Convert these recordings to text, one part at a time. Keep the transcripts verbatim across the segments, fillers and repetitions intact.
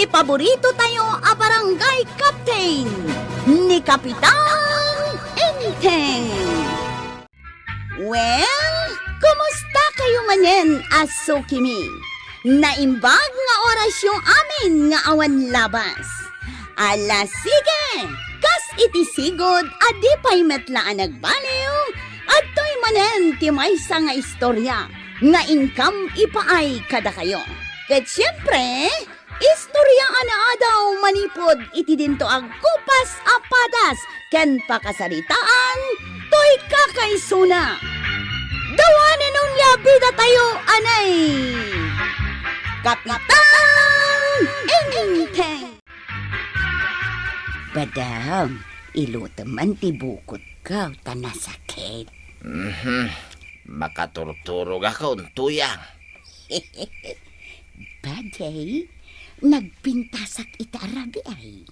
Paborito tayo a barangay captain, ni Kapitan Enteng. Well, kumusta kayo manen a sukimi? Naimbag nga orasyo amin nga awan labas. Ala, sige! Kas iti sigud a di pay met la a nagbaliw, adtoy manen ti maysa nga istorya nga inkam ipaay kadakayo. Ket siempre, istorya a naadaw manipud iti dinto a gupas a padas ken pakasaritaan toy kakaisuna. Dawanen unay a bidatayo, anay! Kapitan Enteng! Badam, ilutem man ti bukotko ta nasakit. Mhm. Makaturturogakon, Tuyang. Badam, nagpintasak ita a rabii.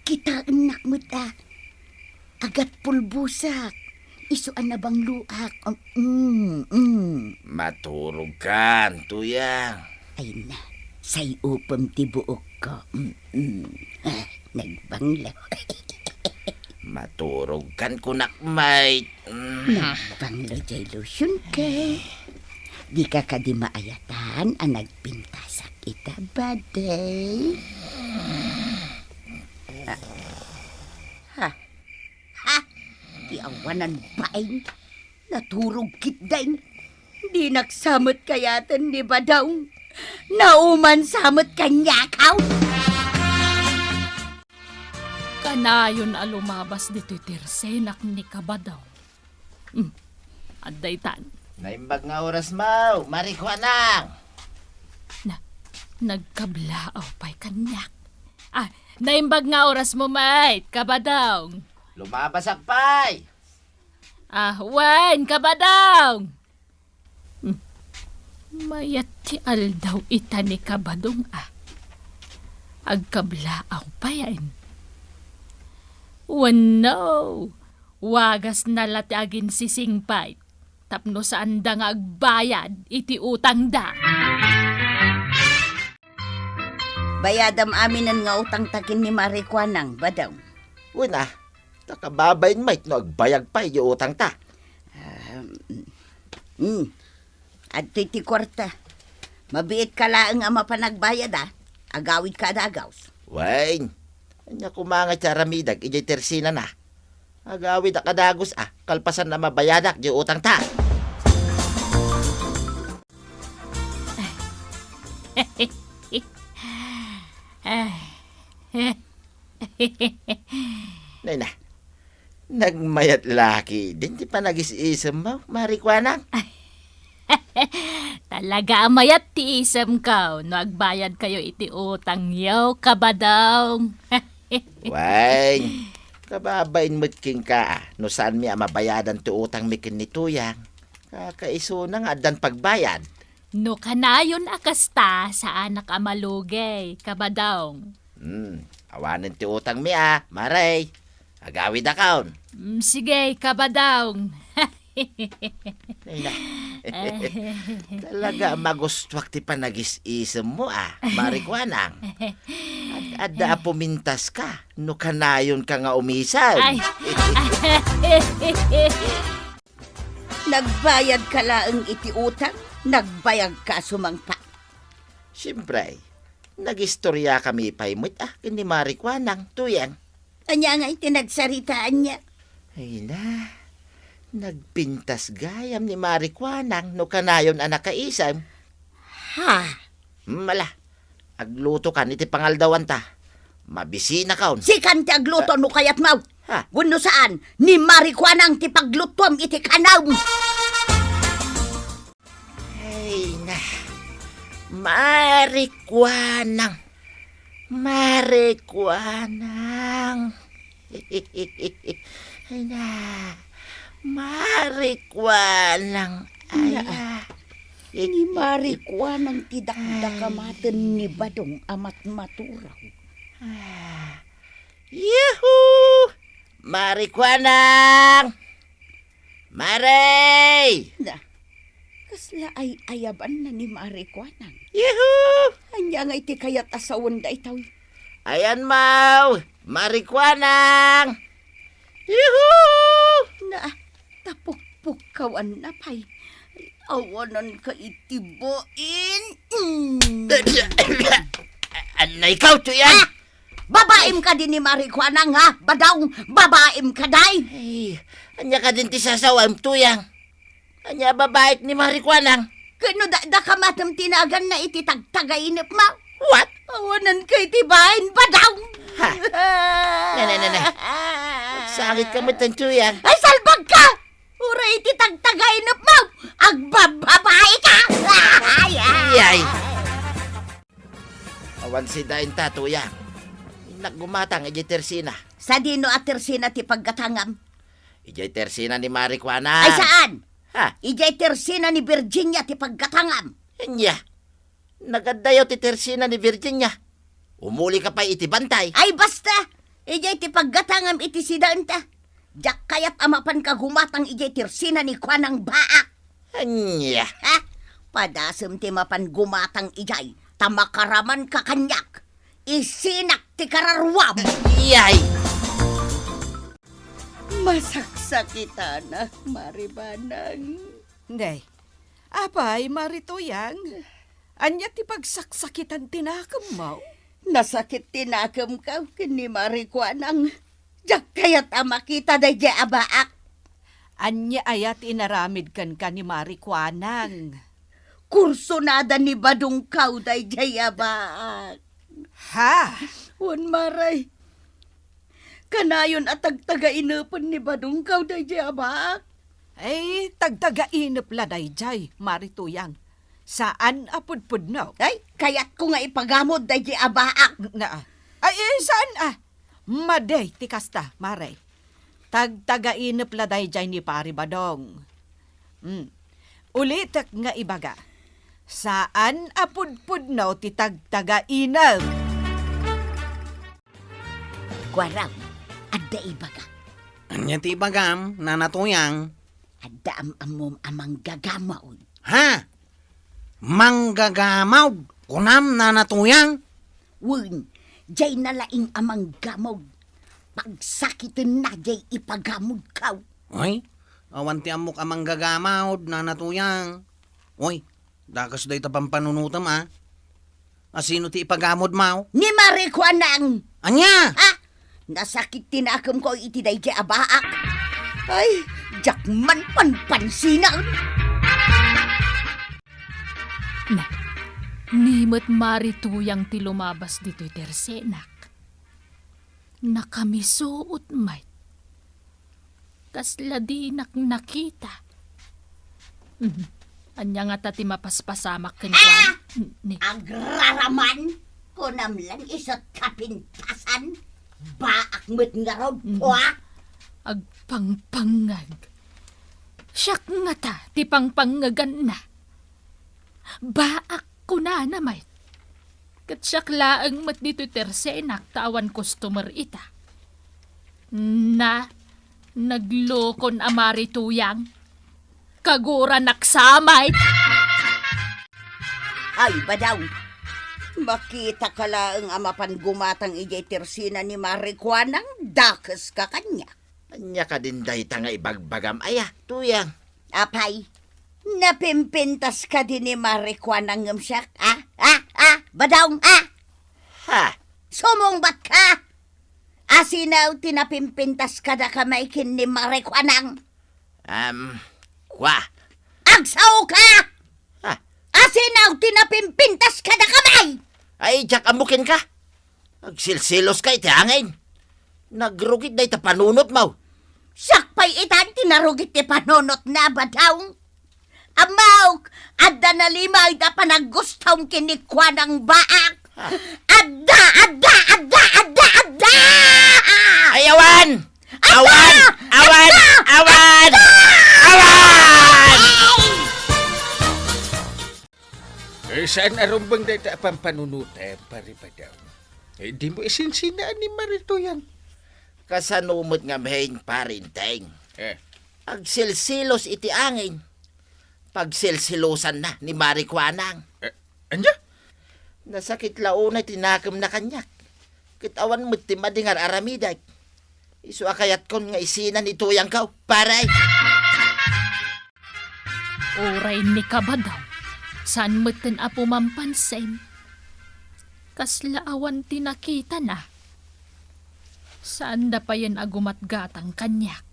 Kitaennak met a agatpulbosak, isu a nabangloak. Mm, mm. Maturogkan, Tuyang. Ay na, say upem ti buokko. Mm, mm. Ah, nagbanglo. Maturogkan kunak, mate. Mm. Nagbanglo jay lotionko. Dika kadi maayatan a nagpintasak ita, Badam? Ah. Ha? Ha? Ti awanan bain? Naturog ketdin. Dinak sa met kayaten ni Badam. Nauman sa met kaniak. Kanayon a lumabas ditoy tersenak ni Kabadam. Hmm. Adda itan. Naimbag nga orasmo, Mari Kuanang. Na, nagkablaaw pay kaniak. Ah, naimbag nga orasmo met, Kabadam. Lumabasak pay. Ah, wen, Kabadam. Hmm. Mayat ti aldaw ita ni Kabadam, ah. Agkablaaw payen. Wenno, wagasna la ti aginsisingpet tapno saanda nga agbayad iti utangda. Bayadam aminen nga utangta ken ni Mari Kuanang, Badam. Wen a, ta kababain met no agbayag pay iti utangta. Ah, mm. Adtoy ti kuarta. Mabiitka laeng a mapan agbayad, a. Agawidka a dagus. Wen, ania koma nga ti aramidek idiay tersenana? Agawidak a dagus, a, kalpasan a mabayadak diay utangta. Ay, na, nagmayat la ketdin ti panagis-isemmo, Mari Kuanang. Talaga a mayat ti isemko no agbayadkayo iti utangyo, Kabadam. Wen, kababain met kenka, a, no saanmi a mabayadan ti utangmi ken ni Tuyang. Kakaisuna nga addan pagbayad. No kanayon a kasta, saanak a malugey, Kabadam. Hmm, awanen ti utangmi, a, Mari. Agawidakon. Mm, sige, Kabadam. Ay na. Talaga a magustuak ti panagis-isemmo, a, Mari Kuanang. Ad-, adda a pumintaska no kanayonka nga umisem. Ay. Nagbayadka laeng iti utang, nagbayagka a sumangpet. Siempre, nagistoriakami pay met, a, ken ni Mari Kuanang, Tuyang. Ania ngay ti nagsaritaanna? Ay na, nagpintas gayam ni Mari Kuanang no kanayon a nakaisem. Ha? Hmm, ala, aglutokan iti pangaldawanta. Mabisinakon. Sikan ti agluto no kayatmo. Ha? Wenno saan, ni Mari Kuanang ti paglutuam iti kanam. Ay na, Mari Kuanang. Mari Kuanang. Ay na, Mari Kuanang. Ay na. Ni Mari Kuanang ti dakdakamaten ni Badong a matmaturaw. Ah. Yuhu! Mari Kuanang! Mari! Na, kasla ay-ayabanna ni Mari Kuanang. Yuhu! Ania Ita nga iti kayat a sawen daytoy. Ayan, Maw! Marikuanang! Yuhu! Na, tapukpukkaw anna pay. Awanan ka iti bain. Mm. Anna ikaw, Tuyang? Ah! Babaim kadi ni Marikuanang, ha? Badaw, babaim kadi? Ay, ania kadin ti sasawaem, Tuyang? Ania a babaik ni Marikuanang? Ken no da, daka matem ti naganna iti tagtagainepmo? What? Awanan ka iti bain, Badaw! Ha? Ne, ne, ne, ne. Agsakit ka met, Tuyang. Ay, salbag ka! Uray iti tagtagainepmo, agbabbabai ka! Ay, ay. Yay! Awan sidain ta, Tuyang. Innak gumatang idiay tersina. Sadino a tersina ti paggatangam? Idiay tersina ni Marikuanang. Ay, saan? Ha? Idiay tersina ni Virginia ti paggatangam. Ania? Nagaddayo ti tersina ni Virginia. Umuli ka pay iti bantay. Ay, basta! Idiay ti paggatangam iti sidaenta. Diak kayat a mapanka gumatang idiay tersina ni Kuanang Baak. Ania? Ha? Padasem ti mapan gumatang idiay, ta makaramanka kaniak. Isinak ti kararuam. Yay! Masaksakitanak, Marikuanang. Nay, apay, Marituyang? Ania ti pagsaksakitan ti nakemmo? Nasakit ti nakemko ken ni Marikuanang. Diak kayat a makita daydiay a baak. Ania aya ti inaramid kenka ni Marikuanang? Kursunada ni Badongko daydiay a baak. Ha? Wen, Mare. Kanayon a tagtagainepen ni Badongko daydiay a baak. Ay, tagtagainep la daydiay, Marituyang. Saan a pudpudno. Ay, kayatko nga ipagamod daydiay a baak. Na, ay, eh, saan a? Madi ti kasta, Mare. Tagtagainep la daydiay ni Pari Badong. Hmm. Ulitek nga ibaga, saan a pudpudno ti tagtagainep. Kuarang, adda ibaga. Ania ti ibagam, Nana Tuyang? Adda am-ammom a manggagamawd. Ha? Manggagamawd, kunam, Nana Tuyang? Wen, diay nalaing a manggamawd. Pagsakitenna diay ipagamodko. Ay, awan ti ammok a manggagamawd, Nana Tuyang. Oy, dakes dayta pampanunotem, a. A, sino ti ipagamodmo? Ni Marikuanang. Ania? Ha? Nasakit ti nakemko iti daydiay a baak. Ay, diak man panpansinan. Na, ni met Marituyang ti lumabas ditoy tersenak. Nakamisuot met. Kasla dinak nakita. Mhm. Ania ngata ti mapaspasamak kenkuana? Ah! Ni Agraraman, kunam lan isu't kapintasan, baak met ngarud, Mhm. pua! Agpangpangngeg. Siak ngata ti pangpangngeganna. Baak kunana met. Ket siak laeng met ditoy tersenak ta awan customer ita. Na, naglokon a Marituyang. Kaguranak sa met. Ay, Badaw. Makitaka laeng a mapan gumatang idiay tersina ni Marikuanang, dakeska kaniak. Ania kadin dayta nga ibagbagam aya, Tuyang? Apay, napimpintas kadi ni Marikuanang ngem siak, a? A? A? Badaw, a? Ha? Sumungbat ka! Asino ti napimpintas kadaka manen ken ni Marikuanang? Am, kua. Agsao ka! Ha? Asino ti napimpintas kadaka manen? Ay, diak ammo kenka. Agsilsilos ka iti angin. Nagrugit dayta panunotmo. Siak pay itan ti narugit ti panunotna, Badaw. Ammok, adda nalimay da panaggustom ken ni Kuanang Baak. Adda, adda, adda, adda, adda! Ay, awan! Adda! Awan! Awan! Adda! Awan! Adda! Awan! Eh, saan a rumbeng dayta a pampanunotem, Pari Badaw? Eh, dimo isinsinaan ni Marituyang. Kasano met ngamin, Pari Enteng? Eh. Agsilsilos iti angin. Pagsilsilosanna ni Marikuanang. Eh, ania? Nasakit la unay ti nakemna kaniak, ket awan met ti madi nga ar-aramidek. Isu a kayatkon nga isina ni Tuyangko, pare. Uray ni Kabadong, saan metten a pumampansin. Kasla awan ti nakitana. Saanda payen a gumatgatang kaniak.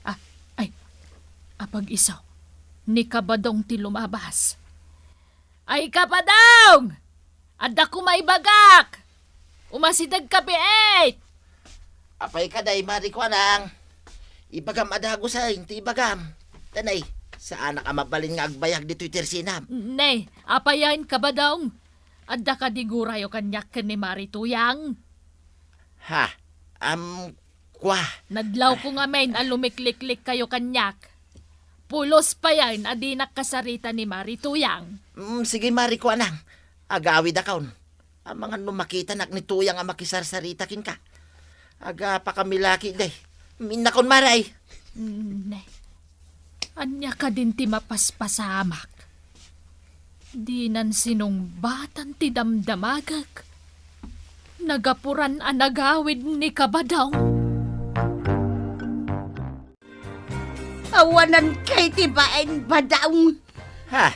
Ah, ay, apag-isu, ni Kabadong ti lumabas. Ay, Kabadong! Adda koma ibagak! Umasidegka, piit! Apay kadi, Mari Kuanang? Ibagam a dagus a inti ibagam. Tanay, saanak a mabalin nga agbayag ditoy tersinam. Ne, apayen, Kabadong? Adda kadi gurayo kaniak ken ni Mari Tuyang? Ha? Am, Kua. Nadlawko ngamin a lumikliklikkayo kaniak. Pulos payen a dinak kasarita ni Mari Tuyang. Mm, sige, Mari Kuanang. Agawidakon. Amangan no makitanak ni Tuyang a makisarsarita kenka. Agapakami la ketdi. Innakon, Mari. Mm, ne. Ania kadin ti mapaspasamak? Dinan sinungbatan ti damdamagek. Nagapuran a nagawid ni Kabadong. Awanan kay ti bain, Badong. Ha?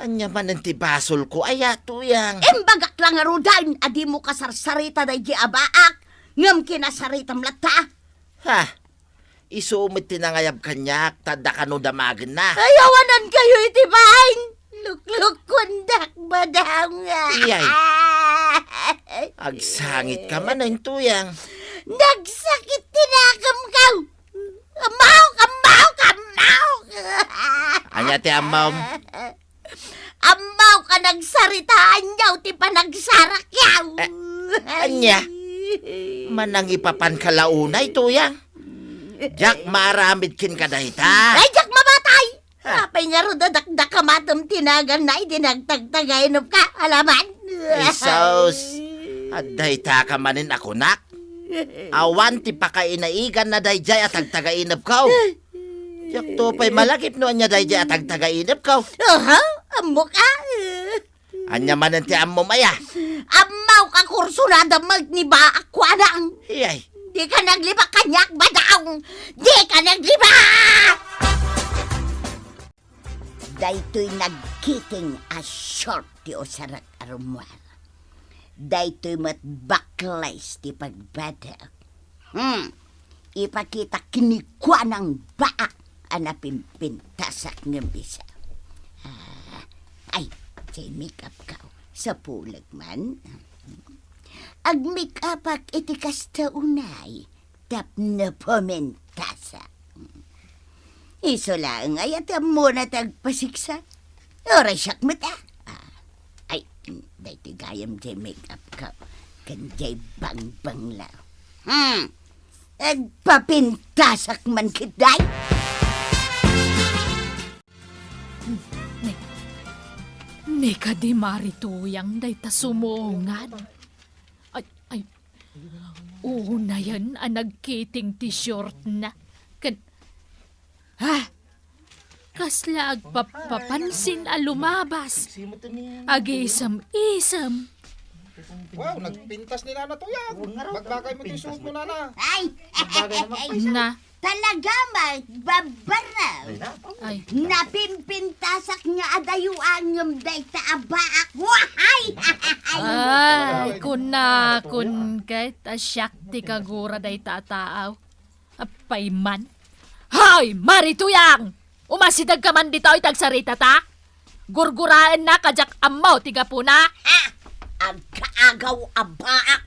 Ania manen ti basolko aya, Tuyang? Imbagak la ngaruden a dimo kasarsarita daydi a baak, ngem kinasaritam latta. Ha? Isu met ti nangayab kaniak, ta adda kano damagenna. Ay, awanan kayo iti bain. Luklukkuendak, Badong. Iyay. Agsangitka manen, Tuyang. Nagsakit ti nakemko. Ammok, ammok, ammok. Ania ti ammom? Ammok a nagsaritaanyo ti panagsarakyo. Eh, ania? Manangipapanka la unay, Tuyang? Diak maaramid kenka dayta. Ay, diak mamatay! Ha? Apay ngarud a dakdakamatem ti naganna idi nagtagtagainupka, alaman? Ay, sus! Adda itaka manen a kunak? Awan ti pakainaiganna daydiay a tagtagainupko. Diakto pay malagip no ania daydiay a tagtagainupko. Aha, ammok a. Ania manen ti ammom aya? Ammok a kursunada met ni Baak Kuanang. Iyay. Dika naglibak kaniak, Badong. Dika naglibak! Daytoy nagkiting a short ti usarek a rummuar. Daytoy met bakles ti pagbadek. Hmm. Ipakitak ni Kuanang Baak a napimpintasak ngem isu. Ah, ay, diay make-upko. Sapulek man. Ag-make-upak iti kasta unay tapno pumintasak. Isu laeng aya ti ammona ti agpasiksak. Uray siak met a. Ah, ay, daytoy gayam diay make-upko. Ken diay bangbanglo. Hmm. Agpapintasak man ketdi. Ni, ni kadi Mari Tuyang dayta sumungad. Ay, ay. Unayen a nagkiting ti shortna. Ken, ha? Kasla agpapapansin a lumabas. Agisem-isem. Wow, nagpintas ni Nana Tuyang. Bagbagay mo ti suot mo, Nana. Ay! Bagbagay naman. Na. Talaga, magbabaraw. Ay. Napimpintasak nga adayo angem dayta a baak. Wahay! Ay, kunakon ket a siak ti kagura dayta a taaw. Apay man. Hoy, Mari Tuyang! Umasidegka man ditoy ta agsaritata? Gurguraennak a diak ammo ti gapuna. Ah! Agkaagaw a baak!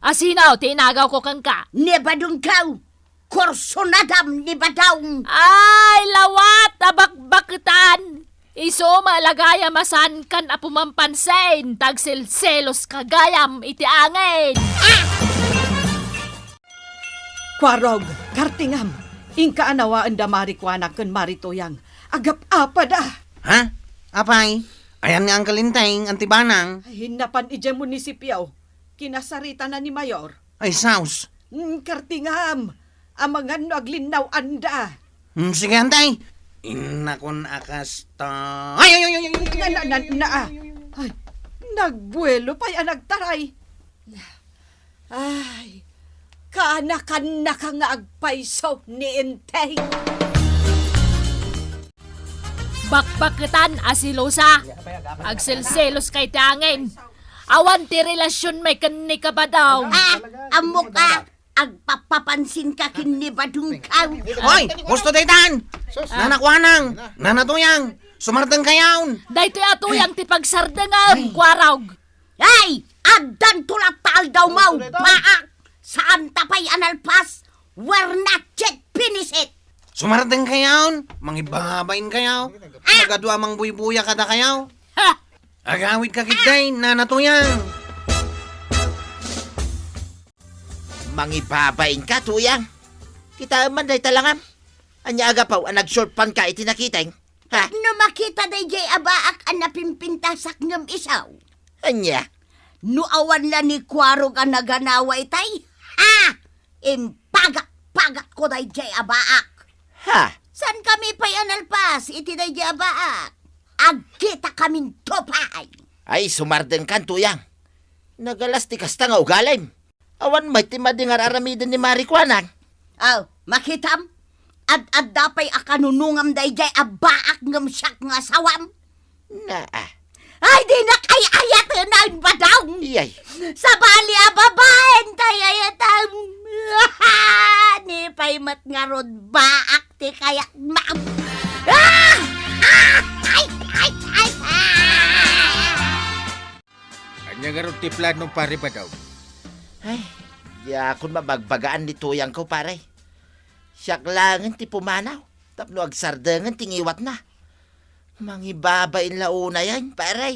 A sino ti inagawko kenka? Ni Badongko! Kursunadam ni Badong! Ay, lawat a bakbaketan! Isu met la gayam a saankan a pumampansin ta agselseloska gayam iti angin! Ah! Kuarog, Kartingam, inka a nawaen da Mari Kuana ken Mari Tuyang. Agap-apada. Ha? Apay? Ayan ni Uncle Enteng, Auntie Banang. Ay, napan idiay munisipio. Kinasaritana ni Mayor. Ay, saus. Mm, Kartingam, amangan no aglinnaw-anda. Hmm, sige, Auntie. Innakon a kasta. Ay, ay, ay, ay, ay, ay, Na, na, na, na, ah. Ay, nagbuelo pay a nagtaray. Ay, kanakannaka nga agpayso ni Enteng. Bakbaketan a selosa. Agselselos kay ti angin. Awan ti relasion may ken ni Kabadong. Ah, ammok a, agpapapansinka ken ni Badongkaw. Oy, husto daytan! Nana Kuanang, Nana Tuyang, sumardengkayon! Daytoy a Tuyang ti pagsardengam, Kuarog. Ay, addanto latta aldawmo, baak! Saanta pay a nalpas, we're not yet finished! Sumardengkayon, mangibabainkayo, ah! Nagadu a mangbuybuya kadakayo. Ha! Agawidka ketdi, Nana Tuyang. Mangibabainka, Tuyang. Kitaem man dayta langam. Ania a gapu a nagshort pant ka iti nakiteng? Ha? No makita daydiay a baak a napimpintasak ngem isu. Ania? No awan la ni Kuarog a naganawa itay, ha? Impagak-pagakko daydiay a baak. Ha? Saankami pay a nalpas iti daydiay a baak. Agkitakaminto pay. Ay, sumardengkan, Tuyang. Nagalas ti kasta nga ugalim. Awan met ti madi nga ar-aramiden ni Mari Kuanang. Aw, makitam? Ad-adda pay a kanunongam daydiay a baak ngem siak nga asawam. Naa. Ay, dinak ay-ayaten a Badong! Iyay. Sabali a babaen tay ayatem. Ni pay met ngarud baak ti kayatna. Ah! Ah! Ay, ay, ay, ay! Ania ngarud ti planom, Pare Badong? Ay, diakon mabagbagaan ni Tuyangko, pare. Siak laengen ti pumanaw tapno agserdengen ti ngiwatna. Mangibabain la unayen, pare.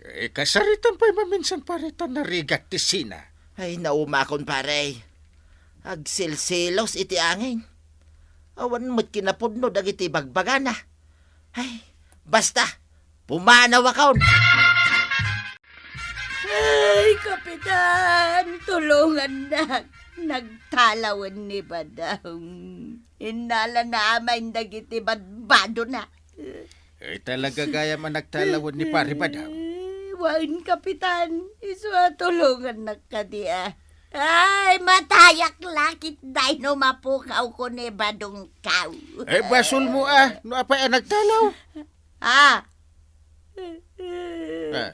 Eh, kasaritam pay maminsan, pare, ta narigat ti sina. Ay, naumakon, pare. Agselselos iti angin. Awan met kinapudno dagiti bagbagana. Ay, basta, pumanawakon. Ay, Kapitan, tulongannak. Nagtalawen ni Badong. Innalana amin dagiti badbadona. Eh, talaga gayam a nagtalawen ni Pare Badong. Wen, Kapitan, isu a tulongannak kadi a. Ay, matayak la ketdi no mapukawko ni Badongkaw. Eh, basolmo a, no apay a nagtalaw? Ah. Ah,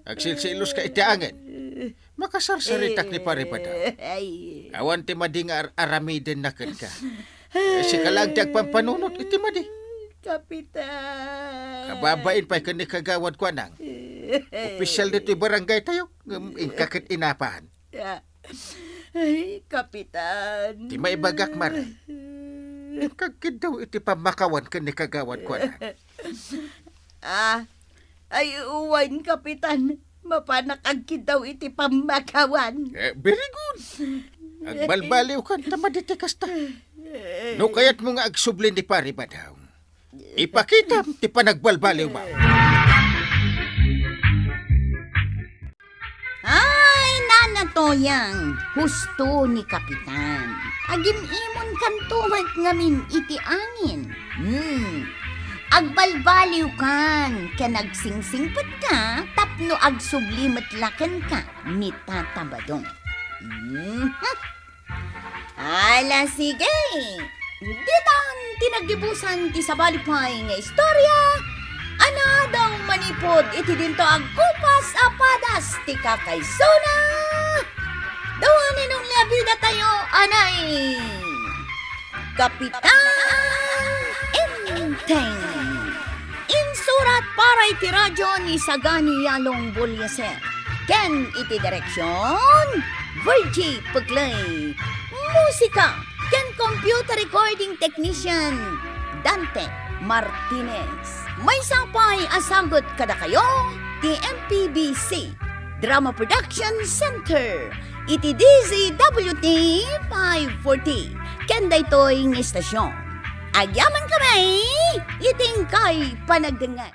agsilsiloska iti angin. Makasarsaritak ni Pare Badong. Ay. Awan ti madi nga ar-, aramidenna kenka. Eh, sika laeng ti agpampanunot iti madi. Kapitan. Kababain pay ken ni Kagawad Kuanang. Opisyal ditoy barangay tayo, ngem inka ket inapan. Ah. Ay, Kapitan. Ti maibagak, Mare. Kagkiddaw iti pammakawan ken ni Kagawad Kuanang. Ah, ay, wen, Kapitan. Mapanak agkiddaw iti pammakawan. Eh, very good. Agbalbaliwkan ta madi ti kasta. No kayatmo nga agsubli ni Pare Badong, ipakitam ti panagbalbaliwmo. Ay, Nana Toyang, husto ni Kapitan. Agim-imonkanto met ngamin iti angin. Hmm. Agbalbaliwkan ken agsingsingpetka tapno agsubli met la kenka ni Tata Badong. Hmm. Ala, sige. Ditan ti naggibusan ti sabali pay nga istorya a naadaw manipud iti dinto a kupas a padas ti kakaisuna. Dua ni Nong Leabida tayo, anay. Kapitan Enteng. Insurat para iti radyo ni Sagani Yalong Buliaser. Ken iti direksyon, Virgie Pugley. Musika ken computer recording technician, Dante Martinez. Maysa pay a sagut kadakayo ti M P B C Drama Production Center iti D Z W T five forty. Ken daytoy nga istasyon, agyamankami iti inkay panagdengngeg.